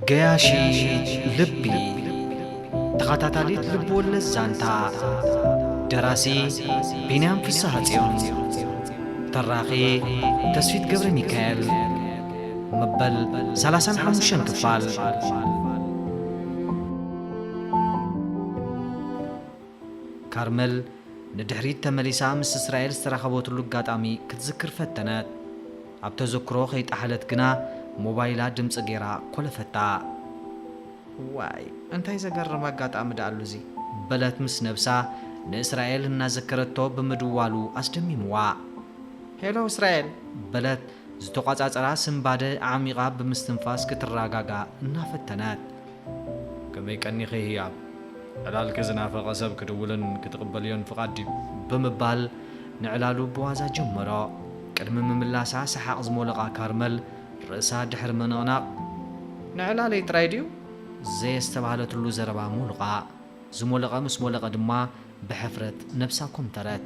ገያሺት ልቢ፣ ተኸታታሊት ልብወለድ ዛንታ። ደራሲ ቢንያም ፍስሃጽዮን። ተራኺ ተስፊት ገብረ ሚካኤል። መበል ሰላሳን ሓሙሽተን ክፋል። ካርመል ንድሕሪት ተመሊሳ ምስ እስራኤል ዝተራኸበትሉ ኣጋጣሚ ክትዝክር ፈተነት። ኣብ ተዘክሮ ከይጠሓለት ግና ሞባይላ ድምጺ ገይራ ኮለፈታ። ዋይ፣ እንታይ ዘገርም ኣጋጣሚ ደኣ ኣሉ እዚ? በለት ምስ ነብሳ፣ ንእስራኤል እናዘከረቶ ብምድዋሉ ኣስደሚምዋ። ሄሎ እስራኤል፣ በለት ዝተቋጻጸራ ስንባደ ዓሚቓ ብምስትንፋስ ክትረጋጋ እናፈተነት። ከመይ ቀኒኺ ህያብ? ዕላልኪ ዝናፈቐ ሰብ ክድውልን ክትቕበልዮን ፍቓድ ድዩ? ብምባል ንዕላሉ ብዋዛ ጀመሮ። ቅድሚ ምምላሳ ሰሓቕ ዝሞለቓ ካርመል ርእሳ ድሕሪ ምንቕናቕ፣ ንዕላለይ ጥራይ ድዩ? ዘየስተባህለትሉ ዘረባ ሞልቓ። ዝሞለቐ ምስ ሞለቐ ድማ ብሕፍረት ነብሳ ኮምተረት።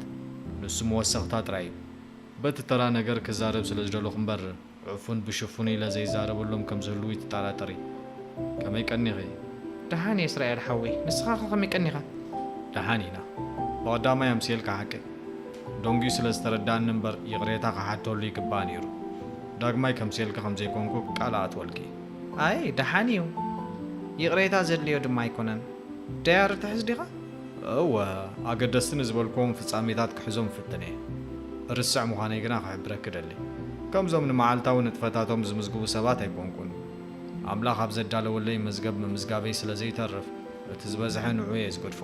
ንሱ መወሰኽታ ጥራይ እዩ። በቲ ተራ ነገር ክዛረብ ስለ ዝደለኹ እምበር፣ ዕፉን ብሽፉን ኢለ ዘይዛረበሎም ከም ዝህልዉ ይትጠራጠሪ። ከመይ ቀኒኺ? ደሓን እየ እስራኤል ሓወይ፣ ንስኻኸ ከመይ ቀኒኻ? ደሓን ኢና። ብቐዳማይ ኣምስየልካ ሓቀይ። ደንጉዩ ስለ ዝተረዳእኒ እምበር ይቕሬታ ክሓተሉ ይግባእ ነይሩ። ዳግማይ ከምስየልኪ ከም ዘይኮንኩ ቃል እኣትወልኪ። ኣይ፣ ደሓን እዩ። ይቕሬታ ዘድልዮ ድማ ኣይኮነን። ዳያሪ ትሕዝ ዲኻ? እወ፣ ኣገደስቲ ንዝበልክዎም ፍጻሜታት ክሕዞም እፍትን እየ። ርስዕ ምዃነይ ግና ክሕብረኪ እደሊ። ከምዞም ንመዓልታዊ ንጥፈታቶም ዝምዝግቡ ሰባት ኣይኮንኩን። ኣምላኽ ኣብ ዘዳለወለይ መዝገብ ምምዝጋበይ ስለ ዘይተርፍ፣ እቲ ዝበዝሐ ንዕኡ እየ ዝገድፎ።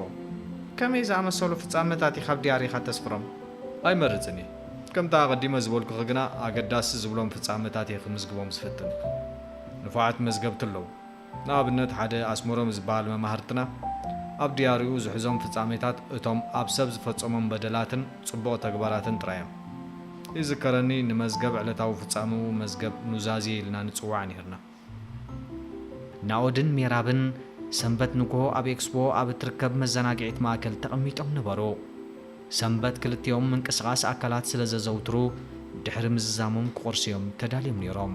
ከመይ ዝኣመሰሉ ፍጻመታት ኢኻ ኣብ ዲያሪኻ ተስፍሮም? ኣይመርጽን እየ። ከምቲ ኣቐዲመ ዝበልኩኺ ግና፣ ኣገዳሲ ዝብሎም ፍጻመታት እየ ክምዝግቦም ዝፍትን። ንፉዓት መዝገብቲ ኣለዉ። ንኣብነት፣ ሓደ ኣስመሮም ዝበሃል መማህርትና ኣብ ድያሪኡ ዝሕዞም ፍጻሜታት እቶም ኣብ ሰብ ዝፈጸሞም በደላትን ጽቡቕ ተግባራትን ጥራይ እዮም። ይዝከረኒ፣ ንመዝገብ ዕለታዊ ፍጻሜኡ መዝገብ ኑዛዜ ኢልና ንጽውዓ ነይርና። ናኦድን ሜራብን ሰንበት ንግሆ ኣብ ኤክስፖ ኣብ እትርከብ መዘናግዒት ማእከል ተቐሚጦም ነበሩ። ሰንበት ክልቲኦም ምንቅስቓስ ኣካላት ስለ ዘዘውትሩ፣ ድሕሪ ምዝዛሞም ክቑርሱ እዮም ተዳልዮም ነይሮም።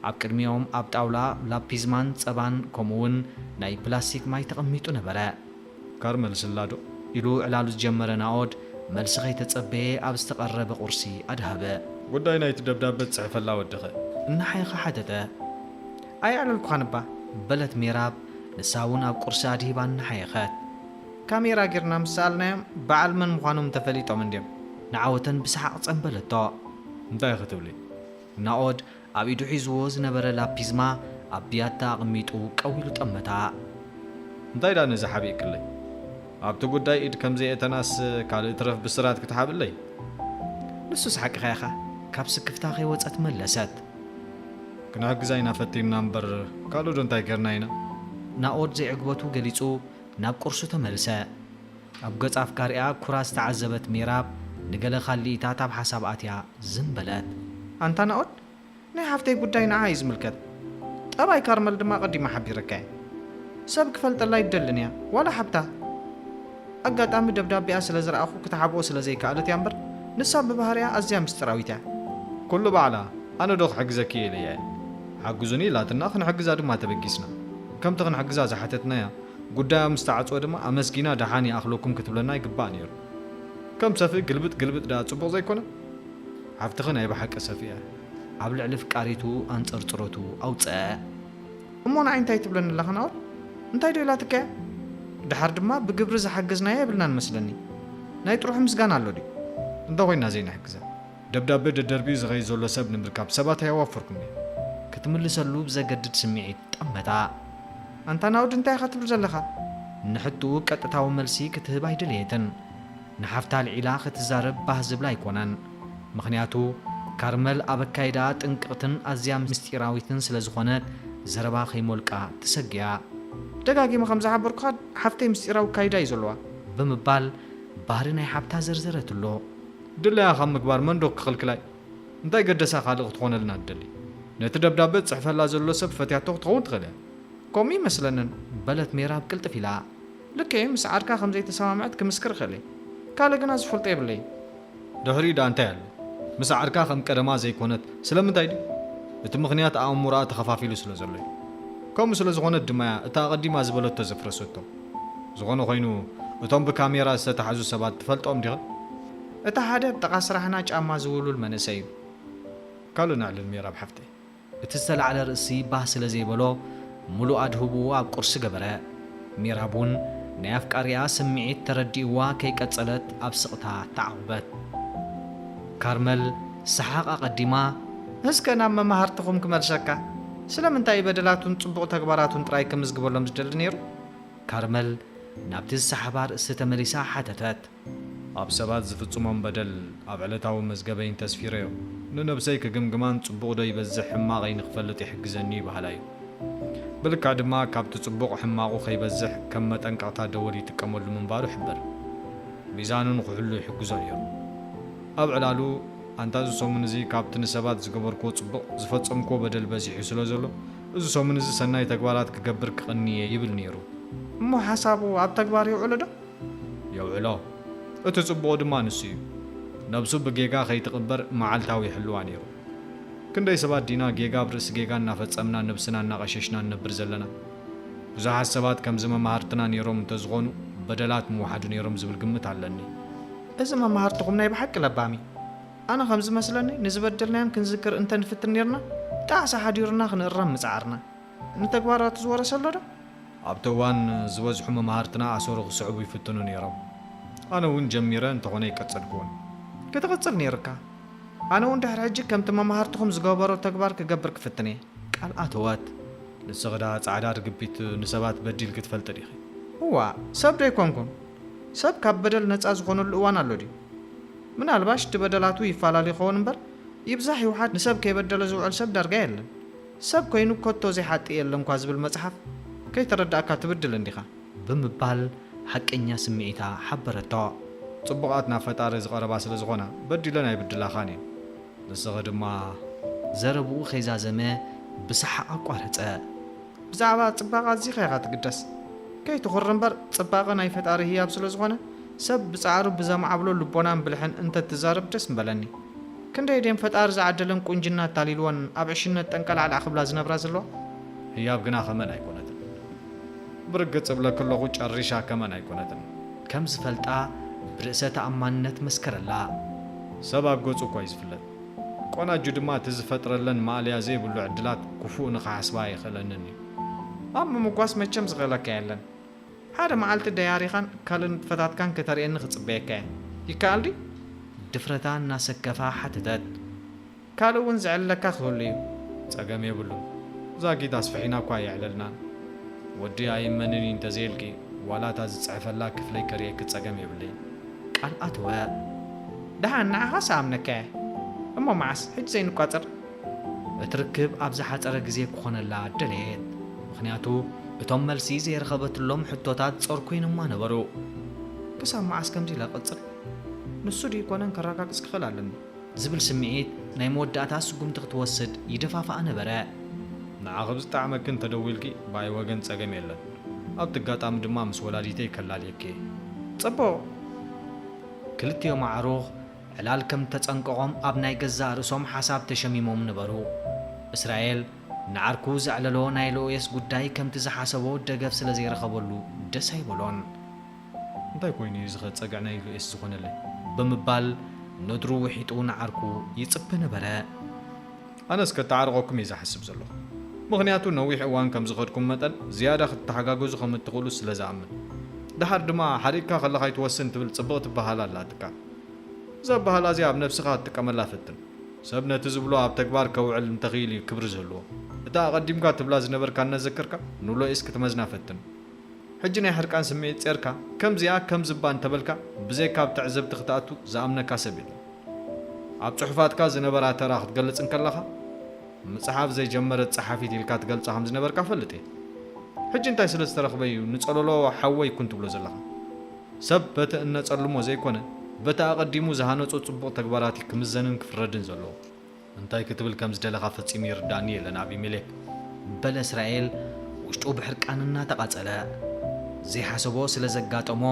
ኣብ ቅድሚኦም ኣብ ጣውላ ላፒዝማን ጸባን ከምኡውን ናይ ፕላስቲክ ማይ ተቐሚጡ ነበረ። "ካርመል ስላዶ?" ኢሉ ዕላሉ ዝጀመረ ናኦድ፣ መልሲ ከይተጸበየ ኣብ ዝተቐረበ ቁርሲ ኣድሃበ። "ጉዳይ ናይቲ ደብዳበ ትጽሕፈላ ወድኸ?" እናሓየኸ ሓተተ። "ኣይኣለልኩኻን እባ?" በለት ሜራብ፣ ንሳ እውን ኣብ ቁርሲ ኣድሂባ እናሓየኸት። "ካሜራ ጌርና ምስ ሰኣልናዮም በዓል መን ምዃኖም ተፈሊጦም እንድዮም?" ንዓወተን ብሰሓቕ ጸንበለቶ። "እንታይ ክትብሊ?" ናኦድ ኣብ ኢዱ ሒዝዎ ዝነበረ ላፒዝማ ኣብ ብያታ ኣቕሚጡ ቀው ኢሉ ጠመታ። "እንታይ ደኣ ነዚ ሓቢእክለይ? ኣብቲ ጉዳይ ኢድ ከም ዘየእተናስ ካልእ ትረፍ ብስራት ክትሓብለይ?" "ንሱስ ሓቅኻ ኢኻ," ካብ ስክፍታ ከይወጸት መለሰት። "ክንሕግዛ ኢና ፈቲንና እምበር ካልእ ዶ እንታይ ጌርና ኢና?" ናኦድ ዘይዕግበቱ ገሊጹ ናብ ቁርሱ ተመልሰ። ኣብ ገጽ ኣፍቃሪኣ ኩራ ዝተዓዘበት ሜራብ ንገለ ካልኢታት ኣብ ሓሳብ ኣትያ ዝም በለት። "ኣንታ ናኦድ፣ ናይ ሓፍተይ ጉዳይ ንዓ እዩ ዝምልከት። ጠባይ ካርመል ድማ ቀዲማ ሓቢረካ እየ። ሰብ ክፈልጠላ ኣይትደልን እያ፣ ዋላ ሓብታ። ኣጋጣሚ ደብዳቤኣ ስለ ዝረኣኹ ክትሓብኦ ስለ ዘይከኣለት እያ እምበር፣ ንሳ ብባህሪኣ ኣዝያ ምስጢራዊት እያ። ኩሉ ባዕላ፣ ኣነ ዶ ክሕግዘኪ እየ ኢለያ እየ። ሓግዙኒ ኢላትና፣ ክንሕግዛ ድማ ተበጊስና። ከምቲ ክንሕግዛ ዝሓተትናያ፣ ጉዳያ ምስ ተዓጽወ ድማ ኣመስጊና ደሓን ይኣኽለኩም ክትብለና ይግባእ ነይሩ። ከም ሰፍኢ ግልብጥ ግልብጥ ደኣ ጽቡቕ ዘይኮነ? ሓፍትኺ ናይ ብሓቂ ሰፍኢ እያ." ኣብ ልዕሊ ፍቃሪቱ ኣንጸርጽሮቱ ኣውጸአ። "እሞ ንዓይ እንታይ ትብለኒ ኣለኻ ናኦድ? እንታይ ዶ ኢላትካ እያ? ደሓር ድማ ብግብሪ ዝሓገዝናያ የብልናን መስለኒ። ናይ ጥርሑ ምስጋና ኣሎ ድዩ?" "እንተ ኾይንና ዘይንሕግዛ? ደብዳበ ደደርብዩ ዝኸይድ ዘሎ ሰብ ንምርካብ ሰባት ኣየዋፈርኩን ድየ?" ክትምልሰሉ ብዘገድድ ስምዒት ጠመታ። "ኣንታ ናኦድ እንታይ ኢኻ ትብል ዘለኻ?" ንሕትኡ ቀጥታዊ መልሲ ክትህብ ኣይደለየትን። ንሓፍታ ኣልዒላ ክትዛረብ ባህ ዝብላ ኣይኮነን። ምኽንያቱ ካርመል ኣብ ኣካይዳኣ ጥንቅቕትን ኣዝያ ምስጢራዊትን ስለ ዝኾነት ዘረባ ከይሞልቃ ትሰግያ። "ደጋጊመ ከም ዝሓበርኩኻ ሓፍተይ ምስጢራዊ ኣካይዳ እዩ ዘለዋ." ብምባል ባህሪ ናይ ሓብታ ዘርዘረትሉ። "ድላያ ካብ ምግባር መን ዶ ክኽልክላይ? እንታይ ገደሳ ካልእ ክትኾነልና ትደሊ? ነቲ ደብዳበ ትጽሕፈላ ዘሎ ሰብ ፈትያቶ ክትኸውን ትኽእል እያ። ከምኡ ይመስለንን?" በለት ሜራብ ቅልጥፍ ኢላ። "ልክዕ፣ ምስ ዓርካ ከም ዘይተሰማምዐት ክምስክር እኽእል እየ። ካልእ ግና ዝፈልጦ የብለይን። ድሕሪኡ ደኣ እንታይ ኣሎ? ምስ ዓርካ ከም ቀደማ ዘይኮነት ስለምንታይ ድዩ? እቲ ምኽንያት ኣእምሮኣ ተኸፋፊሉ ስለ ዘሎ እዩ። ከምኡ ስለ ዝኾነት ድማ እያ እታ ኣቐዲማ ዝበለቶ ዘፍረሰቶ። ዝኾነ ኮይኑ፣ እቶም ብካሜራ ዝተታሕዙ ሰባት ትፈልጦም ዲኻ? እቲ ሓደ ኣብ ጥቓ ስራሕና ጫማ ዝውልውል መንእሰይ እዩ። ካልእ ነዕልል ሜራብ ሓፍተይ። እቲ ዝተላዕለ ርእሲ ባህ ስለ ዘይበሎ፣ ምሉእ ኣድህቦኡ ኣብ ቁርሲ ገበረ። ሜራብ እውን ናይ ኣፍቃሪኣ ስምዒት ተረዲእዋ ከይቀጸለት ኣብ ስቕታ ተዓቑበት። ካርመል ሰሓቕ ኣቐዲማ፣ እስከ ናብ መማህርትኹም ክመልሰካ፣ ስለምንታይ እዩ በደላቱን ጽቡቕ ተግባራቱን ጥራይ ክምዝግበሎም ዝደሊ ነይሩ? ካርመል ናብቲ ዝሰሓባ ርእሲ ተመሊሳ ሓተተት። ኣብ ሰባት ዝፍጽሞም በደል ኣብ ዕለታዊ መዝገበይን ተስፊረዮ። ንነብሰይ ክግምግማን ጽቡቕ ዶ ይበዝሕ ሕማቐይ ንኽፈልጥ ይሕግዘኒ እዩ በሃላይ እዩ። ብልክዕ ድማ ካብቲ ጽቡቕ ሕማቑ ከይበዝሕ ከም መጠንቀቕታ ደወል ይጥቀመሉ ምንባሩ ይሕብር። ሚዛኑ ንኽሕሉ ይሕግዞ ነይሩ። ኣብ ዕላሉ፣ ኣንታ እዚ ሰሙን እዚ ካብቲ ንሰባት ዝገበርክዎ ጽቡቕ ዝፈጸምክዎ በደል በዚሑ ስለ ዘሎ፣ እዚ ሰሙን እዚ ሰናይ ተግባራት ክገብር ክቕኒ እየ ይብል ነይሩ። እሞ ሓሳቡ ኣብ ተግባር የውዕሎ ዶ? የውዕሎ። እቲ ጽቡቕ ድማ ንሱ እዩ። ነብሱ ብጌጋ ከይትቕበር መዓልታዊ ይሕልዋ ነይሩ። ክንደይ ሰባት ዲና ጌጋ ኣብ ርእሲ ጌጋ እናፈጸምና ነብስና እናቐሸሽና ንነብር ዘለና? ብዙሓት ሰባት ከምዚ መማህርትና ነይሮም እንተዝኾኑ በደላት ምወሓዱ ነይሮም ዝብል ግምት ኣለኒ። እዚ መማህርትኹም ናይ ብሓቂ ለባም እዩ። ኣነ ከም ዝመስለኒ ንዝበደልናዮም ክንዝክር እንተ ንፍትን ነይርና ጣዕሳ ሓዲሩና ክንእረም ምጽዓርና። ንተግባራቱ ዝወረሰ ኣሎ ዶ? ኣብቲ እዋን ዝበዝሑ መማህርትና ኣሰሩ ክስዕቡ ይፍትኑ ነይሮም። ኣነ እውን ጀሚረ እንተኾነ ኣይቀጸልክዎን። ክትቕጽል ነይርካ። ኣነ እውን ድሕሪ ሕጂ ከምቲ መማህርትኹም ዝገበሮ ተግባር ክገብር ክፍትን እየ። ቃል ኣተወት። ንስኺ ደኣ ጻዕዳ ርግቢት ንሰባት በዲልኪ ትፈልጢ ዲኺ? እዋእ፣ ሰብ ዶ ኣይኮንኩን? ሰብ ካብ በደል ነጻ ዝኾነሉ እዋን ኣሎ ድዩ? ምናልባሽ እቲ በደላቱ ይፈላለ ይኸውን እምበር፣ ይብዛሕ ይውሓድ ንሰብ ከይበደለ ዝውዕል ሰብ ዳርጋ የለን። ሰብ ኮይኑ ኮቶ ዘይሓጥእ የለን እኳ ዝብል መጽሓፍ ከይተረዳእካ ትብድል እንዲኻ። ብምባል ሓቀኛ ስምዒታ ሓበረቶ። ጽቡቓት ናብ ፈጣሪ ዝቐረባ ስለ ዝኾና በዲለን ኣይብድላኻን እየን። ንስኺ ድማ። ዘረብኡ ከይዛዘመ ብሰሓቕ ኣቋረጸ። ብዛዕባ ጽባቐ ኣዚኻ ኢኻ ትግደስ። ከይትኹሪ እምበር ጽባቐ ናይ ፈጣሪ ህያብ ስለ ዝኾነ ሰብ ብጻዕሩ ብዘማዕብሎ ልቦናን ብልሕን እንተትዛረብ ደስ ምበለኒ። ክንደይ ድየን ፈጣሪ ዝዓደለን ቁንጅና ኣታሊልወን ኣብ ዕሽነት ጠንቀላዕላዕ ክብላ ዝነብራ ዘለዋ? ህያብ ግና ከመን ኣይኮነትን። ብርግጽ እብለኪ ኣለኹ ጨሪሻ ከመን ኣይኮነትን። ከም ዝፈልጣ ብርእሰ ተኣማንነት መስከረላ። ሰብ ኣብ ገጹ እኳ እዩ ዝፍለጥ። ቆናጁ ድማ እቲ ዝፈጥረለን ማእለያ ዘይብሉ ዕድላት ክፉእ ንኽሓስባ ኣይኽእለንን እዩ። ኣብ ምምጓስ መቸም ዝኽእለካ የለን። ሓደ መዓልቲ ደያሪኻን ካልእ ንጥፈታትካን ከተርእየኒ ክጽበየካ እየ። ይከኣል ድዩ? ድፍረታ እናሰከፋ ሓተተት። ካልእ እውን ዘዕልለካ ክህሉ እዩ። ጸገም የብሉን። ዛጊት ኣስፍሒና እኳ ኣየዕለልናን። ወዲ ኣይእመንን እዩ እንተዘይልኪ፣ ዋላ እታ ዝጽሕፈላ ክፍለይ ከርእየኪ ጸገም የብለይን። ቃል ኣተወ። ደሓን ንዓኻስ ኣምነካ እየ። እሞ መዓስ? ሕጂ ዘይንቋጸር? እቲ ርክብ ኣብ ዝሓጸረ ግዜ ክኾነላ ደለየት። ምኽንያቱ እቶም መልሲ ዘይረኸበትሎም ሕቶታት ጾር ኮይኖማ ነበሩ። ክሳብ መዓስ ከምዚ ኢለ ክቕጽል? ንሱ ድዩ ይኮነን ከረጋግጽ ክኽእል ኣለኒ። ዝብል ስምዒት ናይ መወዳእታ ስጉምቲ ክትወስድ ይደፋፍኣ ነበረ። ንዓኺ ብዝጠዓመኪ እንተደዊልኪ ብኣይ ወገን ጸገም የለን። ኣብቲ ኣጋጣሚ ድማ ምስ ወላዲተይ ከላልየኪ እየ። ጽቡቕ። ክልቲኦም ኣዕሩኽ ዕላል ከም ተጸንቀቖም ኣብ ናይ ገዛእ ርእሶም ሓሳብ ተሸሚሞም ነበሩ። እስራኤል ንዓርኩ ዘዕለሎ ናይ ሎኤስ ጉዳይ ከምቲ ዝሓሰቦ ደገፍ ስለ ዘይረኸበሉ ደስ ኣይበሎን። እንታይ ኮይኑ እዩ ዝኸ ጸግዕ ናይ ሉኤስ ዝኾነለይ? ብምባል ነድሩ ውሒጡ ንዓርኩ ይጽበ ነበረ። ኣነስ ከተዓርቐኩም እየ ዝሓስብ ዘለኹ። ምኽንያቱ ነዊሕ እዋን ከም ዝኸድኩም መጠን ዝያዳ ክትተሓጋገዙ ከም እትኽእሉ ስለ ዝኣምን። ደሓር ድማ ሓሪቕካ ከለኻ ኣይትወስን ትብል ጽብቕቲ ኣበሃህላ ኣላትካ። እዛ ኣበሃህላ እዚኣ ኣብ ነብስኻ ክትጥቀመላ ፈትን። ሰብ ነቲ ዝብሎ ኣብ ተግባር ከውዕል እንተኽኢሉ እዩ ክብሪ ዝህልዎ። እታ ኣቐዲምካ ትብላ ዝነበርካ እናዘከርካ ንሎኤስ ክትመዝና ፈትን። ሕጂ ናይ ሕርቃን ስምዒት ጼርካ፣ ከምዚኣ ከምዚ እባ እንተበልካ፣ ብዘይካ ኣብ ትዕዝብቲ ክትኣቱ ዝኣምነካ ሰብ የለን። ኣብ ጽሑፋትካ ዝነበራ ተራ ክትገልጽ እንከለኻ፣ ምጽሓፍ ዘይጀመረት ጸሓፊት ኢልካ ትገልጻ ከም ዝነበርካ እፈልጥ እየ። ሕጂ እንታይ ስለ ዝተረኽበ እዩ ንጸለሎ ሓወይ ኩን ትብሎ ዘለኻ? ሰብ በቲ እነጸልሞ ዘይኮነ፣ በቲ ኣቐዲሙ ዝሃነጾ ጽቡቕ ተግባራት እዩ ክምዘንን ክፍረድን ዘለዎ። እንታይ ክትብል ከም ዝደለኻ ፈጺሙ ይርዳእኒ የለን፣ ኣቢሜሌክ። በለ እስራኤል፣ ውሽጡ ብሕርቃን እናተቓጸለ። ዘይሓሰቦ ስለ ዘጋጠሞ፣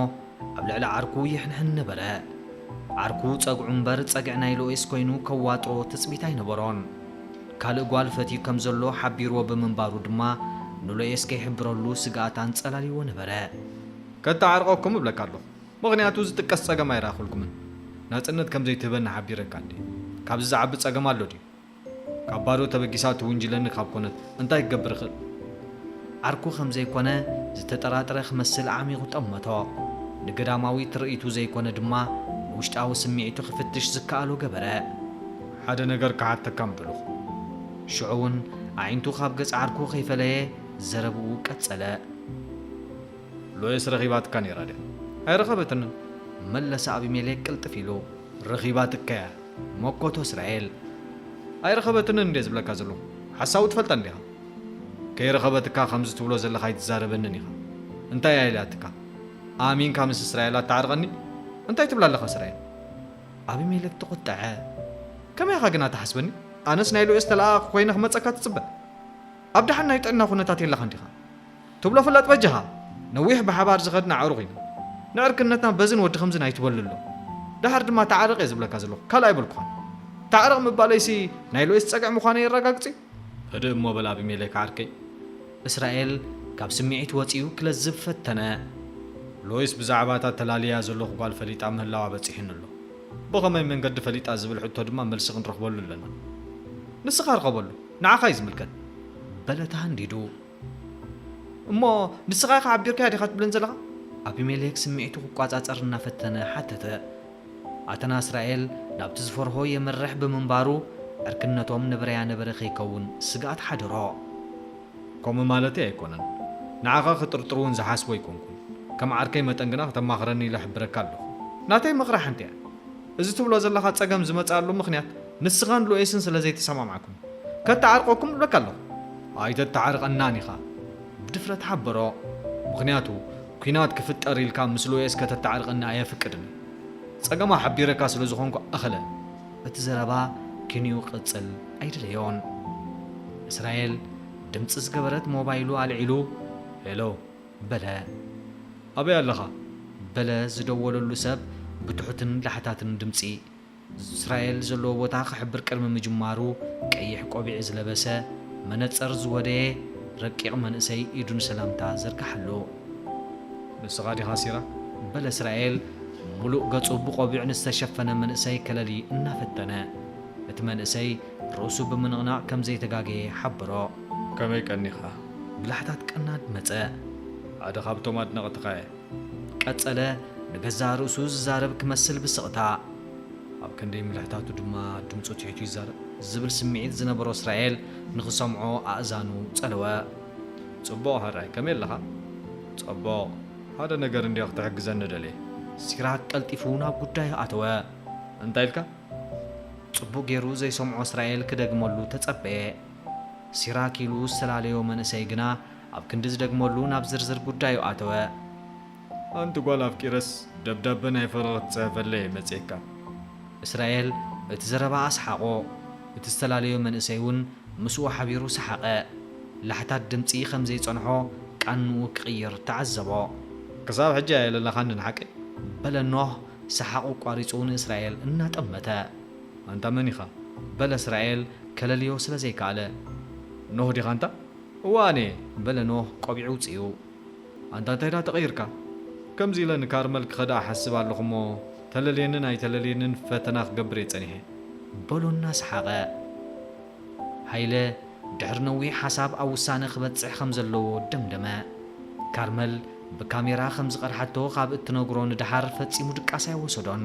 ኣብ ልዕሊ ዓርኩ ይሕንሕን ነበረ። ዓርኩ ጸግዑ እምበር ጸግዒ ናይ ሎኤስ ኮይኑ ከዋጥሮ ትጽቢት ኣይነበሮን። ካልእ ጓል ፈትዩ ከም ዘሎ ሓቢርዎ ብምንባሩ ድማ፣ ንሎኤስ ከይሕብረሉ ስግኣት ኣንጸላልይዎ ነበረ። "ከተዓርቐኩም እብለካ ኣለኹ፣ ምኽንያቱ ዝጥቀስ ጸገም ኣይረኣኹልኩምን። ናጽነት ከም ዘይትህበኒ ሓቢረካ እንዴ? ካብዚ ዝዓቢ ጸገም ኣሎ ድዩ? ካብ ባዶ ተበጊሳ ትውንጅለኒ ካብ ኮነት እንታይ ክገብር እኽእል?" ዓርኩ ከም ዘይኮነ ዝተጠራጠረ ክመስል ዓሚቑ ጠመቶ። ንገዳማዊ ትርኢቱ ዘይኮነ ድማ ንውሽጣዊ ስምዒቱ ክፍትሽ ዝከኣሎ ገበረ። "ሓደ ነገር ክሓተካ ምደለኹ?" ሽዑ እውን ኣዒንቱ ካብ ገጽ ዓርኩ ከይፈለየ ዘረብኡ ቀጸለ። "ሎይስ ረኺባትካ ነይራ ድያ?" "ኣይረኸበትንን?" መለሰ ኣቢሜሌክ ቅልጥፍ ኢሉ። "ረኺባትካ እያ፣ መኮቶ እስራኤል!" "ኣይረኸበትንን እንዴ ዝብለካ ዘለኹ? ሓሳዊ ትፈልጣ እንዲኻ። ከይረኸበትካ ከምዚ ትብሎ ዘለኻ ኣይትዛረበንን ኢኻ። እንታይ እያ ኢላትካ? ኣሚንካ ምስ እስራኤል ኣተዓርቐኒ? እንታይ ትብላ ኣለኻ እስራኤል?" ኣቢሜሌክ ተቖጠዐ። "ከመይ ኢኻ ግና ትሓስበኒ? ኣነስ ናይ ሎኤስ ተለኣኣኺ ኮይነ ክመጸካ ትጽበ? ኣብ ደሓን ናይ ጥዕና ኩነታት የለኻን ዲኻ? ትብሎ ፍለጥ በጃኻ። ነዊሕ ብሓባር ዝኸድና ኣዕሩኽ ኢና። ንዕርክነትና በዝን ወዲ ከምዝን ኣይትበልሎ። ደሓር ድማ ተዓረቕ እየ ዝብለካ ዘለኹ፣ ካልእ ኣይበልኩኻን። ተዓረቕ ምባለይሲ ናይ ሎኤስ ጸግዒ ምዃነይ የረጋግጽ እዩ?" "ህድእ እሞ በል ኣቢሜሌክ ዓርከይ።" እስራኤል ካብ ስምዒት ወጺኡ ክለዝብ ፈተነ። "ሎይስ ብዛዕባ እታ ተላልያ ዘለኹ ጓል ፈሊጣ ምህላዋ በጺሑኒ ኣሎ። ብኸመይ መንገዲ ፈሊጣ ዝብል ሕቶ ድማ መልሲ ክንረኽበሉ ኣለና። ንስኻ ርኸበሉ፣ ንዓኻ እዩ ዝምልከት።" በለ ተሃንዲዱ። "እሞ ንስኻ ኢኻ ሓቢርካያ ዲኻ ትብለኒ ዘለኻ?" ኣቢሜሌክ ስምዒቱ ክቋጻጸር እናፈተነ ሓተተ። ኣተና እስራኤል ናብቲ ዝፈርሆ የምርሕ ብምንባሩ ዕርክነቶም ነበረያ ነበረ ከይከውን ስግኣት ሓደሮ። "ከምኡ ማለተይ ኣይኮነን። ንዓኻ ክጥርጥር እውን ዝሓስቦ ኣይኮንኩን። ከም ዓርከይ መጠን ግና ክተማኽረኒ ኢለ እሕብረካ ኣለኹ። ናተይ ምኽሪ ሓንቲ እያ። እዚ ትብሎ ዘለኻ ጸገም ዝመጽኣሉ ምኽንያት ንስኻን ሎኤስን ስለ ዘይተሰማማዕኩም። ከተዓርቐኩም እብለካ ኣለኹ። ኣይተተዓርቐናን ኢኻ!" ብድፍረት ሓበሮ። "ምኽንያቱ ኲናት ክፍጠር ኢልካ ምስ ሎኤስ ከተተዓርቐኒ ኣየፍቅድን። ጸገማ ሓቢረካ ስለ ዝኾንኩ ኣኸለ!" እቲ ዘረባ ኪንኡ ክቕጽል ኣይደለዮን። እስራኤል ድምጺ ዝገበረት ሞባይሉ ኣልዒሉ፣ "ሄሎ!" በለ። "ኣበይ ኣለኻ?" በለ ዝደወለሉ ሰብ ብትሑትን ላሕታትን ድምጺ። እስራኤል ዘለዎ ቦታ ክሕብር ቅድሚ ምጅማሩ፣ ቀይሕ ቆቢዕ ዝለበሰ፣ መነጸር ዝወደየ ረቂቕ መንእሰይ ኢዱ ንሰላምታ ዘርግሓሉ። "ንስኻ ዲኻ ሲራ?" በለ እስራኤል፣ ምሉእ ገጹ ብቆቢዕ ንዝተሸፈነ መንእሰይ ከለሊ እናፈተነ። እቲ መንእሰይ ርእሱ ብምንቕናቕ ከም ዘይተጋገየ ሓበሮ። "ከመይ ቀኒኻ?" ብላሕታት ቀናድ መጸ። "ሓደ ካብቶም ኣድነቕትኻ እየ!" ቀጸለ፣ ንገዛእ ርእሱ ዝዛረብ ክመስል ብስቕታ። "ኣብ ክንደይ ምልሕታቱ ድማ ድምጹ ትሒቱ ይዛረብ!" ዝብል ስምዒት ዝነበሮ እስራኤል ንኽሰምዖ ኣእዛኑ ጸለወ። "ጽቡቕ ሕራይ፣ ከመይ ኣለኻ?" "ጽቡቕ። ሓደ ነገር እንድዮ ክትሕግዘኒ ደልየ።" ሲራክ ቀልጢፉ ናብ ጉዳዩ ኣተወ። "እንታይ ኢልካ?" ጽቡቕ ገይሩ ዘይሰምዖ እስራኤል ክደግመሉ ተጸበየ። ሲራክ ኢሉ ዝተላለዮ መንእሰይ ግና ኣብ ክንዲ ዝደግመሉ ናብ ዝርዝር ጉዳዩ ኣተወ። "ኣንቲ ጓል ኣፍቂረስ ደብዳበ ናይ ፍቕሪ ክትጽሕፈለይ እየ መጺኤካ!" እስራኤል እቲ ዘረባ ኣስሓቖ። እቲ ዝተላለዮ መንእሰይ እውን ምስኡ ሓቢሩ ሰሓቐ። ላሕታት ድምጺ ከም ዘይጸንሖ ቃንኡ ክቕይር ተዓዘቦ። "ክሳብ ሕጂ ኣየለለኻንን ሓቀይ?" በለ ኖህ ሰሓቑ ኣቋሪጹ ንእስራኤል እናጠመተ። "ኣንታ መን ኢኻ?" በለ እስራኤል ከለልዮ ስለ ዘይከኣለ። "ኖህ ዲኻ ኣንታ?" "እወ ኣነ እየ!" በለ ኖህ ቆቢዑ ኣውጺኡ። "ኣንታ እንታይ ደኣ ተቐይርካ?" "ከምዚ ኢለ ንካርመል ክኸዳ እሓስብ ኣለኹ እሞ፣ ተለልየንን ኣይተለልየንን ፈተና ክገብር እየ ጸኒሐ!" በሎ እናሰሓቐ። ሃይለ ድሕሪ ነዊሕ ሓሳብ ኣብ ውሳነ ክበጽሕ ከም ዘለዎ ደምደመ። ካርመል ብካሜራ ከም ዝቐድሓቶ ካብ እትነግሮ ንደሓር ፈጺሙ ድቃስ ኣይወሰዶን።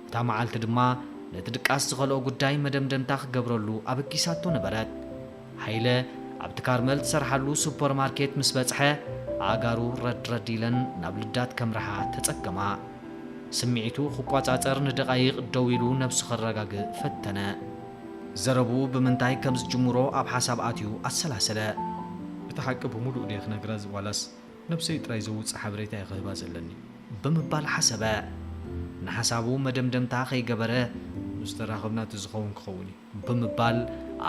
እታ መዓልቲ ድማ ነቲ ድቃስ ዝኸልኦ ጉዳይ መደምደምታ ክገብረሉ ኣበጊሳቶ ነበረት። ሃይለ ኣብቲ ካርመል ትሰርሓሉ ሱፐርማርኬት ምስ በጽሐ፣ ኣእጋሩ ረድረድ ኢለን ናብ ልዳት ከምርሓ ተጸገማ። ስምዒቱ ክቆጻጸር ንደቓይቕ ደው ኢሉ ነብሱ ከረጋግእ ፈተነ። ዘረብኡ ብምንታይ ከም ዝጅምሮ ኣብ ሓሳብ ኣትዩ ኣሰላሰለ። "እቲ ሓቂ ብምሉእ ድየ ክነግራ ዋላስ ነብሰይ ጥራይ ዘውጽእ ሓበሬታ እየ ክህባ ዘለኒ?" ብምባል ሓሰበ። ንሓሳቡ መደምደምታ ከይገበረ፣ "ምስ ተራኸብና እቲ ዝኸውን ክኸውን እዩ!" ብምባል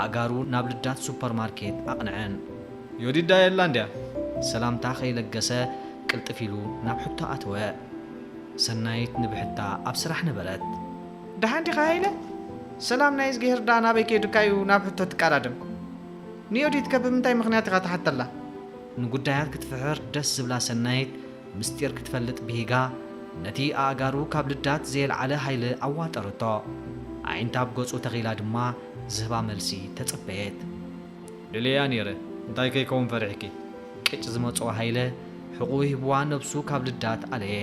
ኣእጋሩ ናብ ልዳት ሱፐርማርኬት ኣቕንዐን። "ዮዲት ደኣ የላን ድያ?" ሰላምታ ከይለገሰ ቅልጥፍ ኢሉ ናብ ሕቶ ኣተወ። ሰናይት ንብሕታ ኣብ ስራሕ ነበረት። "ደሓን ዲኻ ሃይለ? ሰላም ናይ እዝግሄር ደኣ ናበይ ከይዱካ እዩ ናብ ሕቶ ትቀዳደም? ንዮዲትከ ብምንታይ ምኽንያት ኢኻ ትሓተላ?" ንጉዳያት ክትፍሕር ደስ ዝብላ ሰናይት፣ ምስጢር ክትፈልጥ ብሂጋ፣ ነቲ ኣእጋሩ ካብ ልዳት ዘየልዓለ ሃይለ ኣዋጠረቶ። ኣዒንታ ኣብ ገጹ ተኺላ ድማ ዝህባ መልሲ ተጸበየት። ደልየያ ነይረ፣ እንታይ ከይከውን ፈሪሕኪ? ቅጭ ዝመጾ ሃይለ ሕቑኡ ሂብዋ ነብሱ ካብ ልዳት ኣለየ።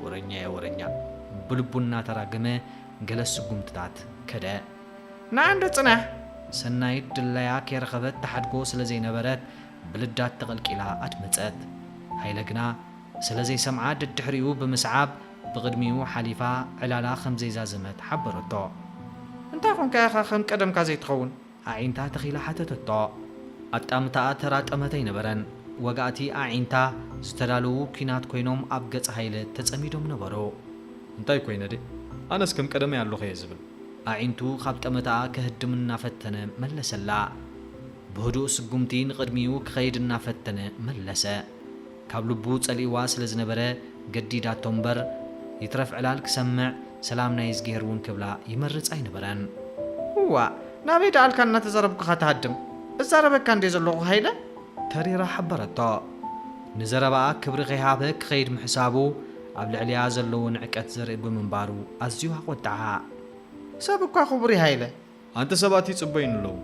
ወረኛ'የ ወረኛ፣ ብልቡ እናተራገመ ገለ ስጉምትታት ከደ። ንዓ እንዶ ጽናሕ። ሰናይት ድላያ ከይረኸበት ትሓድጎ ስለ ዘይነበረት ብልዳት ተቐልቂላ ኣድመጸት። ሃይለ ግና ስለ ዘይሰምዓ ደድሕሪኡ ብምስዓብ ብቕድሚኡ ሓሊፋ ዕላላ ከም ዘይዛዘመት ሓበረቶ። እንታይ ኾንካ ኢኻ ከም ቀደምካ ዘይትኸውን? ኣዒንታ ተኺላ ሓተተቶ። ኣጣምታኣ ተራ ጠመተ ኣይነበረን። ወጋእቲ ኣዒንታ ዝተዳለዉ ኲናት ኮይኖም ኣብ ገጽ ሃይለ ተጸሚዶም ነበሩ። እንታይ ኮይነ ድየ? ኣነስ ከም ቀደመይ ኣለኹ እየ ዝብል። ኣዒንቱ ካብ ጠመታኣ ከህድም እናፈተነ መለሰላ። ብህዱእ ስጉምቲ ንቕድሚኡ ክኸይድ እናፈተነ መለሰ። ካብ ልቡ ጸሊእዋ ስለ ዝነበረ ገዲዳቶ እምበር፣ ይትረፍ ዕላል ክሰምዕ፣ ሰላም ናይ እዝግሄር እውን ክብላ ይመርጽ ኣይነበረን። እዋእ፣ ናበይ ደኣልካ እናተዛረብኩኻ ትሃድም? እዛረበካ እንዴ ዘለኹ ሃይለ? ተሪራ ሓበረቶ። ንዘረባኣ ክብሪ ከይሃበ ክኸይድ ምሕሳቡ፣ ኣብ ልዕሊኣ ዘለዎ ንዕቀት ዘርኢ ብምንባሩ ኣዝዩ ኣቖጥዓ። ሰብ እኳ ክቡር እዩ ሃይለ። ኣንቲ ሰባት ይጽበዩኒ ኣለዉ።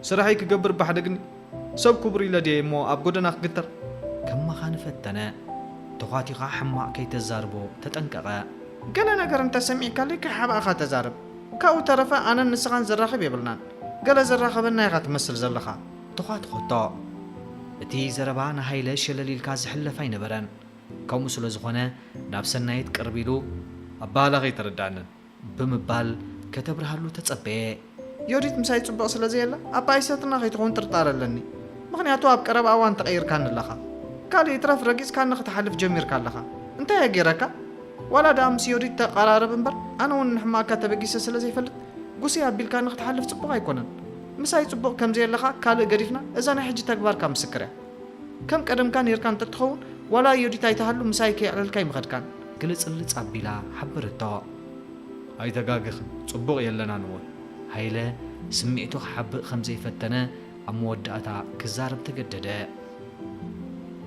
ስራሐይ ክገብር ባሕደግኒ። ሰብ ክቡር ኢለ ድየ እሞ ኣብ ጎደና ክግተር? ከማኻኒ ፈተነ። ተዃቲኻ ሕማቕ ከይተዛርቦ ተጠንቀቐ። ገለ ነገር እንተ ሰሚዕካለይ ከይሓባእኻ ተዛረብ። ካብኡ ተረፈ ኣነን ንስኻን ዘራኽብ የብልናን። ገለ ዘራኸበና ኢኻ ትመስል ዘለኻ። ተዃትኾቶ። እቲ ዘረባ ንሃይለ ሸለል ኢልካ ዝሕለፍ ኣይነበረን። ከምኡ ስለ ዝኾነ ናብ ሰናይት ቅርብ ኢሉ፣ ኣበሃህላኺ ኣይተረድኣንን። ብምባል ከተብርሃሉ ተጸበየ። ዮዲት ምሳይ ጽቡቕ ስለ ዘየላ፣ ኣባይ ሰትና ከይትኸውን ጥርጣረ ኣለኒ። ምኽንያቱ ኣብ ቀረባ እዋን ተቐይርካኒ ኣለኻ። ካልእ ይትረፍ ረጊጽካኒ ክትሓልፍ ጀሚርካ ኣለኻ። እንታይ እየ ገይረካ? ዋላ ደኣ ምስ ዮዲት ተቐራረብ እምበር፣ ኣነ እውን ንሕማቕካ ተበጊሰ ስለ ዘይፈልጥ፣ ጉስይ ኣቢልካኒ ክትሓልፍ ጽቡቕ ኣይኮነን። ምሳይ ጽቡቕ ከም ዘየለኻ ካልእ ገዲፍና፣ እዛ ናይ ሕጂ ተግባርካ ምስክር እያ። ከም ቀደምካ ኔርካ እንተትኸውን፣ ዋላ ዮዲት ኣይትሃሉ ምሳይ ከየዕለልካ ኣይምኸድካን። ግልጽልጽ ኣቢላ ሓበረቶ። ኣይተጋግኽን፣ ጽቡቕ የለናን እውን። ሃይለ ስምዒቱ ክሓብእ ከም ዘይፈተነ ኣብ መወዳእታ ክዛረብ ተገደደ።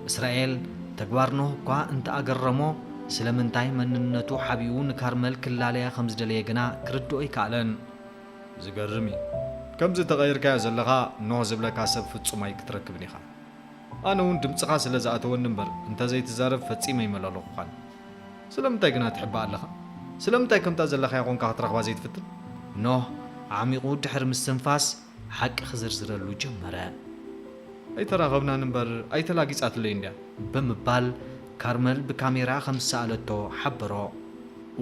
እስራኤል፣ ተግባር ኖህ እኳ እንተ ኣገረሞ፣ ስለምንታይ መንነቱ ሓቢኡ ንካርመል ክላለያ ከም ዝደለየ ግና ክርድኦ ኣይከኣለን። ዝገርም እዩ። ከምዚ ተቐይርካዮ ዘለኻ ኖህ ዝብለካ ሰብ ፍጹም ኣይክትረክብን ኢኻ። ኣነ እውን ድምጽኻ ስለ ዝኣተወኒ እምበር እንተ ዘይትዛረብ ፈጺመ ኣይመላለኹኻን። ስለምንታይ ግና ትሕባእ ኣለኻ? ስለምንታይ ከምታ ዘለኻያ ኾንካ ክትረኽባ ዘይትፍትን? ኖህ ዓሚቑ ድሕሪ ምስትንፋስ ሓቂ ክዝርዝረሉ ጀመረ። ኣይተራኸብናን እምበር ኣይተላጊጻትለይ እንድያ። ብምባል ካርመል ብካሜራ ከም ዝሰኣለቶ ሓበሮ።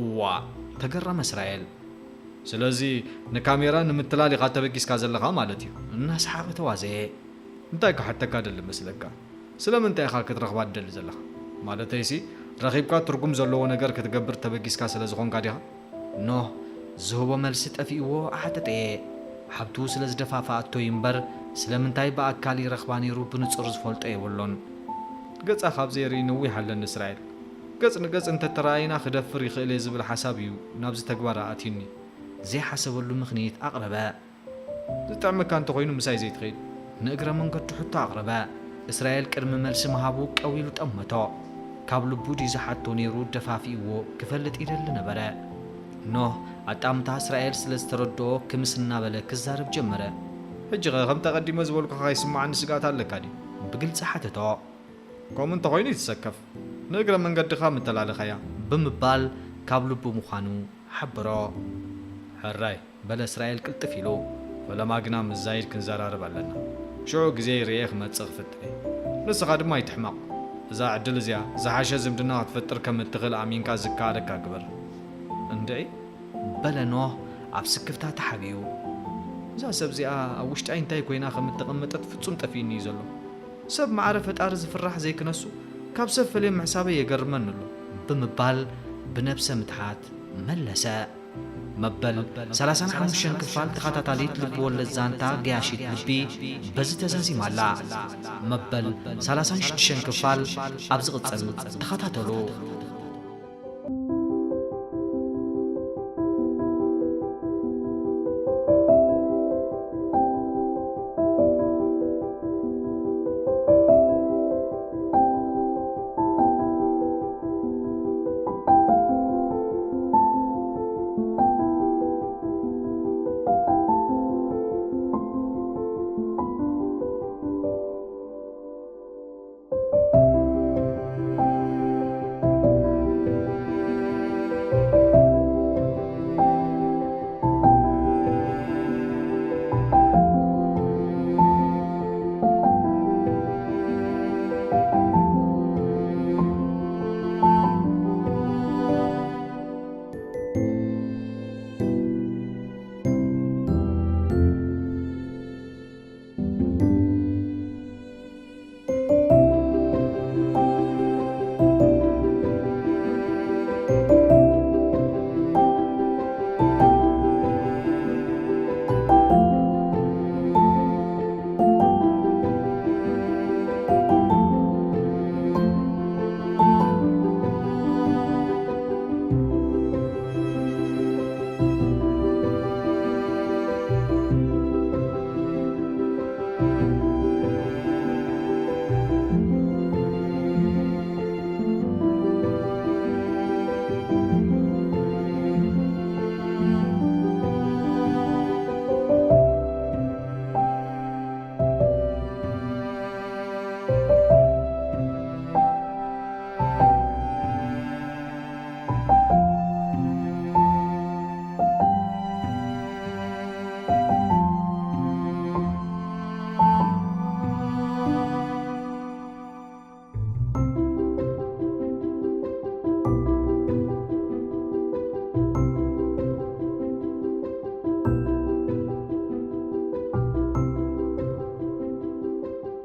እዋእ! ተገረመ እስራኤል። ስለዚ ንካሜራ ንምትላል ኢኻ ተበጊስካ ዘለኻ ማለት እዩ። እናሰሓቐ ተዋዘየ። እንታይ ክሓተካ ደሊ መስለካ? ስለምንታይ ኢኻ ክትረኽባ ትደሊ ዘለኻ? ማለተይሲ፣ ረኺብካ ትርጉም ዘለዎ ነገር ክትገብር ተበጊስካ ስለ ዝኾንካ ዲኻ? ኖህ ዝህቦ መልሲ ጠፊእዎ ኣሓጠጠየ። ሓብቱ ስለ ዝደፋፍኣቶ እዩ እምበር፣ ስለምንታይ ብኣካል ይረኽባ ነይሩ ብንጹር ዝፈልጦ የብሉን። ገጻ ካብ ዘይርኢ ነዊሕ ኣለኒ እስራኤል። ገጽ ንገጽ እንተተራኣይና ክደፍር ይኽእል እየ ዝብል ሓሳብ እዩ ናብዚ ተግባር ኣእትዩኒ። ዘይሓሰበሉ ምኽንያት ኣቕረበ። ዝጥዕመካ እንተኾይኑ ምሳይ ዘይትኸይድ? ንእግረ መንገዱ ሕቶ ኣቕረበ። እስራኤል ቅድሚ መልሲ ምሃቡ ቀው ኢሉ ጠመቶ። ካብ ልቡ ድዩ ዝሓቶ ነይሩ ደፋፊእዎ ክፈልጥ ይደሊ ነበረ። ኖህ ኣጣምታ እስራኤል ስለ ዝተረድኦ ክምስ እናበለ ክዛረብ ጀመረ። ሕጂኸ ከምቲ ኣቐዲመ ዝበልኩኻ ከይስምዓኒ ስግኣት ኣለካ ድዩ? ብግልጺ ሓተቶ። ከምኡ እንተኾይኑ ይትሰከፍ፣ ንእግረ መንገድኻ ምተላለኻያ። ብምባል ካብ ልቡ ምዃኑ ሓበሮ። ሕራይ፣ በለ እስራኤል ቅልጥፍ ኢሉ። ፈለማ ግና ምስ ዛይድ ክንዘራረብ ኣለና። ሽዑ ግዜ ርእየ ክመጽእ ክፍትን እየ። ንስኻ ድማ ኣይትሕመቕ። እዛ ዕድል እዚኣ ዝሓሸ ዝምድና ክትፈጥር ከም እትኽእል ኣሚንካ ዝከኣለካ ግበር። እንድዒ? በለ ኖህ ኣብ ስክፍታ ተሓቢኡ። እዛ ሰብ እዚኣ ኣብ ውሽጣይ እንታይ ኮይና ከም እተቐመጠት ፍጹም ጠፊኡኒ እዩ ዘሎ። ሰብ ማዕረ ፈጣሪ ዝፍራሕ ዘይክነሱ፣ ካብ ሰብ ፈልየ ምሕሳበይ የገርመኒ ኣሎ። ብምባል ብነብሰ ምትሓት መለሰ። መበል ሰላሳን ሓሙሽተን ክፋል ተኸታታሊት ልቢ ወለድ ዛንታ ገያሺት ልቢ በዚ ተዛዚማ ኣላ። መበል ሰላሳን ሽዱሽተን ክፋል ኣብ ዝቕጽል ተኸታተሉ።